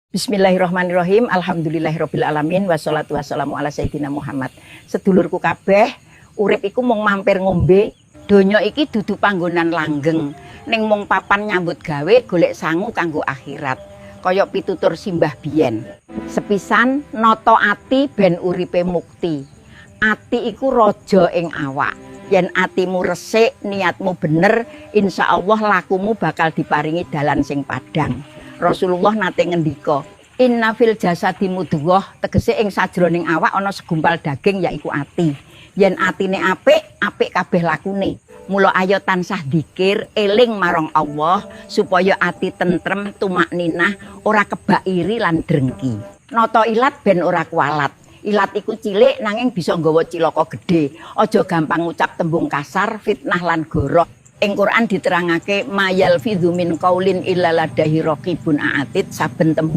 Bismillahirrahmanirrahim. Alhamdulillahirabbil alamin wassalatu wassalamu ala sayyidina Muhammad. Sedulurku kabeh, urip iku mung mampir ngombe. Donya iki dudu panggonan langgeng, ning mung papan nyambut gawe golek sangu kanggo akhirat. Kaya pitutur simbah biyen. Sepisan nata ati ben uripe mukti. Ati iku raja ing awak. Yen atimu resik, niatmu bener, insya Allah lakumu bakal diparingi dalan sing padang. Rasulullah nate ngendika, "Inna fil jasadi mudghah," tegese ing sajroning awak ana segumpal daging, yaiku ati. Yen atine apik, apik kabeh lakune. Mula ayo tansah dikir, eling marang Allah supaya ati tentrem, tumakninah, ora kebak iri lan drengki. Nata ilat ben ora kualat. Ilat iku cilik nanging bisa nggawa cilaka gedhe. Aja gampang ngucap tembung kasar, fitnah lan goroh. Ing Quran diterangake, "Ma yalfidzu min qaulin illa ladaihi raqibun atid," saben tembung